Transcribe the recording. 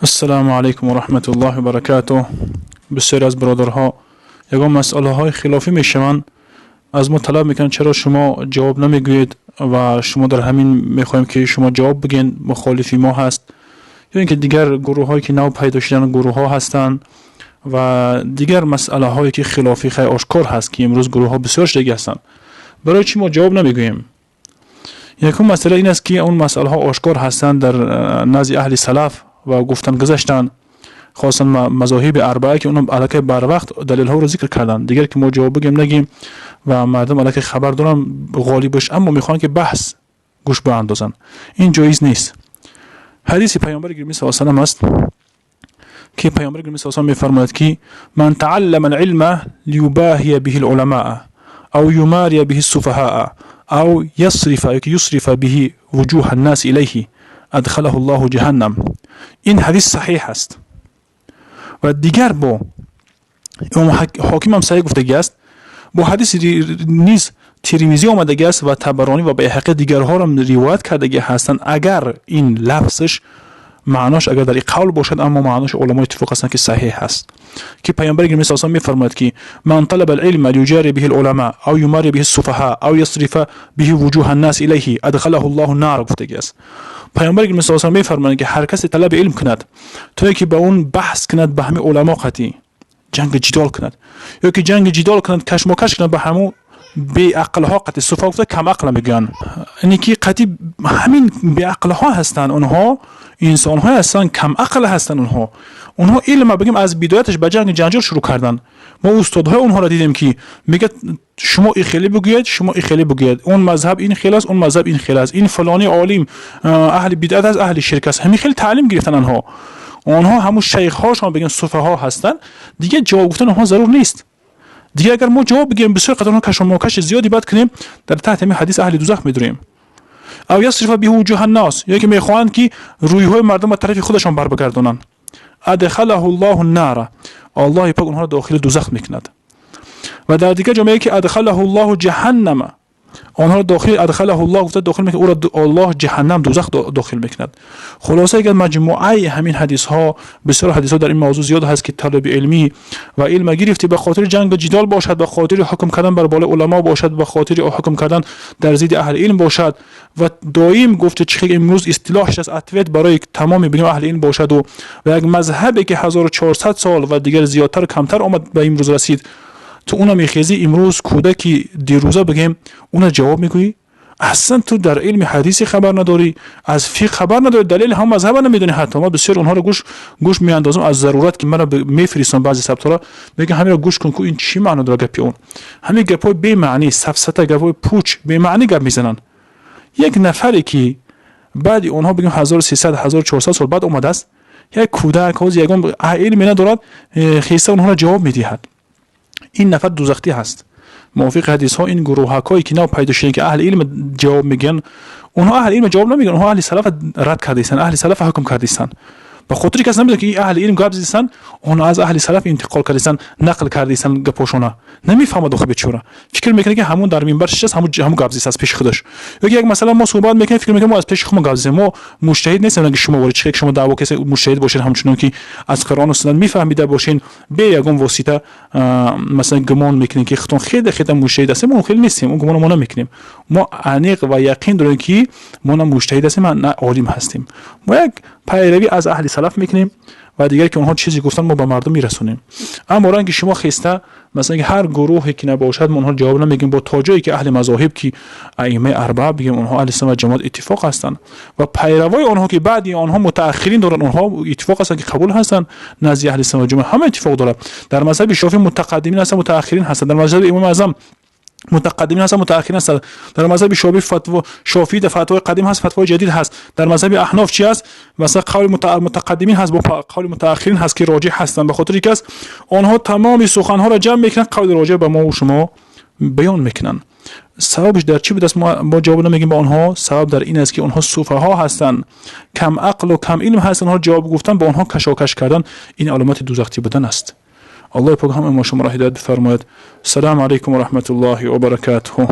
Ассалому алайкум ва раҳматуллоҳи ва баракатуҳ. Бисёре аз бародарҳо ягон масъалаҳои хилофӣ мешаванд, аз мо талаб мекунанд, чаро шумо ҷавоб намегӯед ва шумо дар ҳамин мехоҳем, ки шумо ҷавоб бигӯед, мухолифи мо ҳаст ё ин ки дигар гурӯҳҳое, ки нав пайдо шудан гурӯҳҳо ҳастанд ва дигар масъалаҳое, ки хилофӣ хеле ошкор ҳаст, ки имрӯз гурӯҳҳо бисёр шудагӣ ҳастанд. Барои чӣ мо ҷавоб намегӯем? Якум масъала ин аст, ки он масъалаҳо ошкор ҳастанд дар назди аҳли салаф ва гуфтан гузаштанд, хосан мазоҳиби арбаа, ки онҳо аллакай барвақт далелҳоро зикр карданд. Дигар ки мо ҷавоб бигем, нагим ва мардум аллакай хабар доранд ғолибаш, аммо мехоҳанд, ки баҳс гӯш баандозанд. Ин ҷоиз нест. Ҳадиси паёмбари гиромӣ с салам аст, ки паёмбари гиромӣ с салам мефармояд, ки من تعلم العلم ليباهي به العلماء أو يماري به السفهاء أو يصرف به وجوه الناس إليه أدخله الله جهنم. Ин ҳадис саҳиҳ аст. Ва дигар бо имом Ҳоким ҳам саҳиҳ гуфтагӣ аст. Бо ҳадиси низ Тирмизӣ омадагӣ аст ва Табаронӣ ва Байҳақӣ, дигарҳоро ривоят кардагӣ ҳастанд. Агар ин лафзш маънош агар дар ин қавл бошад, аммо маънош уламо иттифоқ ҳастанд, ки саҳиҳ аст, ки паёмбари гиромӣ с мефармояд, ки من طلب العلم ليجاري به العلماء أو يماري به السفهاء أو يصرف به وجوه الناس إليه أدخله الله النار гуфтагӣ аст. Паёмбари гиромӣ с мефармояд, ки ҳар касе талаби илм кунад, то ки ба он баҳс кунад, ба ҳамин уламо қатӣ ҷанги ҷидол кунад ё ки ҷанги ҷидол кунад, кашмокаш кунад ба ҳамун беақлҳо қатӣ. Суфа гуфта камақла мегӯянд, яъне ки қатӣ ҳамин беақлҳо ҳастанд. Онҳо инсонҳое ҳастанд, камақл ҳастанд. Онҳо илма бигем, аз бидояташ ба ҷанги ҷанҷол шурӯъ карданд. Мо устодҳои онҳоро дидем, ки мегӯяд, шумо и хеле бигӯед, шумо и хеле бигӯед, он мазҳаб ин хел аст, он мазҳаб ин хел аст, ин фалони олим аҳли бидъат аст, аҳли ширк аст. Ҳамин хеле таълим гирифтан онҳо. Онҳо ҳамун шайхҳошон бигем, суфаҳо ҳастанд. Дигар ҷавоб гуфтан онҳо зарур нест. Дигар агар мо ҷавоб бигирем, бисёр қадр кашомокаши зиёди бад кунем, дар таҳти ҳамин ҳадис аҳли дузах медурем. أو يصرف به وجوه الناس, ё ки мехоҳанд, ки рӯйҳои мардум ба тарафи худашон барбагардонанд, أدخله الله النار, Аллоҳи пок онҳоро дохили дузах мекунад. Ва дар дигар ҷо мегӯяд, ки أدخله الله جهنم, онҳоро дохил أدخله الله гуфта дохил мекунад ӯро Аллоҳ ҷаҳаннам, дузах дохил мекунад. Хулоса, агар маҷмӯаи ҳамин ҳадисҳо, бисёр ҳадисҳо дар ин мавзӯъ зиёд ҳаст, ки талаби илмӣ ва илма гирифтӣ ба хотири ҷангу ҷидол бошад, ба хотири ҳукм кардан бар болои уламо бошад, ба хотири ҳукм кардан дар зидди аҳли илм бошад ва доим гуфти чӣ имрӯз истилоҳш аст, ответ барои тамоми бигем аҳли илм бошаду ва як мазҳабе, ки 1400 сол ва дигар зиёдтару камтар омад, ба имрӯз расид, ту уна мехезӣ, имрӯз кӯдаки дирӯза бигем, уна ҷавоб мегӯӣ. Аслан ту дар илми ҳадисе хабар надорӣ, аз фиқҳ хабар надорӣ, далели ҳам мазҳаба намедонӣ. Ҳатто ма бисёр онҳоро гӯш меандозам аз зарурат, ки маро мефиристон баъзе сабтҳоро, мегӯям, ҳаминро гӯш кун, ку ин чӣ маъно дорад гапи он. Ҳамин гапҳои бемаънӣ, сафсата, гапҳои пуч, бемаънӣ гап мезананд. Як нафаре, ки баъди онҳо бигем 1300, 1400 сол баъд омадааст, як кӯдак ҳозир ягон илме надорад, хеста онҳоро ҷавоб медиҳад. Ин нафар дузахтӣ ҳаст мувофиқи ҳадисҳо. Ин гурӯҳакҳое, ки нав пайдо шуданд, ки аҳли илм ҷавоб мегӯянд, онҳо аҳли илм ҷавоб намегӯянд, онҳо аҳли салафа рад кардаистанд, аҳли салафа ҳукм кардаистанд. Ба хотири кас намедонад, ки аҳли илм гап задистанд, онҳо аз аҳли салаф интиқол кардаистанд, нақл кардаистанд гапошона. Намефаҳмад охи бечора, фикр мекунад, ки ҳамун дар минбар шишаст, ҳамун гап зист аз пеши худаш. Ё ки як масъала мо суҳбат мекунем, фикр мекунем, мо аз пеши худмо гап зидем. Мо муҷтаҳид нестем, ки шумо ворид чихе, ки шумо даъво касе муҷтаҳид бошед, ҳамчунон ки аз Қуръону суннат мефаҳмида бошен, бе ягон восита масалан гумон мекунем, ки худтон хеле хеле муҷтаҳид ҳастем. Мо хеле нестем, он гумоно мо намекунем. Мо аниқ ва яқин дорем, ки мо на муҷтаҳид ҳастем, на олим ҳастем. Мо як пайравӣ аз аҳли салаф мекунем ва дигар ки онҳо чизе гуфтанд, мо ба мардум мерасонем. Аммо ранги шумо хеста, масалан, ки ҳар гурӯҳе ки набошад, мо онҳо ҷавоб намегӯем. Бо то ҷое ки аҳли мазоҳиб, ки аимаи арбаа бигем, онҳо аҳли суннат ва ҷамоат иттифоқ ҳастанд ва пайравои онҳо, ки баъди онҳо мутааххирин доранд, онҳо иттифоқ ҳастанд, ки қабул ҳастанд назди аҳли суннат ва ҷамоат. Ҳама иттифоқ дорад. Дар мазҳаби Шофӣ мутақаддимин ҳастанд, мутааххирин ҳастанд. Дар мазҳаби Имоми Аъзам мутақаддимин ҳастанд, мутааххирин ҳастанд. Дар мазҳаби Шофӣ фатво, Шофӣ фатвои қадим ҳаст, фатвои ҷадид ҳаст. Дар мазҳаби Аҳноф чи ҳаст? Масалан, қавли мутақаддимин ҳаст, бо қавли мутааххирин ҳаст, ки роҷеҳ ҳастанд. Ба хотири ки аст, онҳо тамоми суханҳоро ҷамъ мекунанд, қавли роҷеҳ ба мову шумо баён мекунанд. Сабабш дар чӣ будааст, мо ҷавоб намегӯем ба онҳо? Сабаб дар ин аст, ки онҳо суфаҳо ҳастанд, кам ақлу кам илм ҳастанд. Онҳо ҷавоб гуфтан, ба онҳо кашокаш кардан, ин аломати дузахтӣ будан аст. Аллоҳи пок ҳамаи мо шуморо ҳидоят бифармояд. Салому алайкум ва раҳматуллоҳи ва баракатуҳ.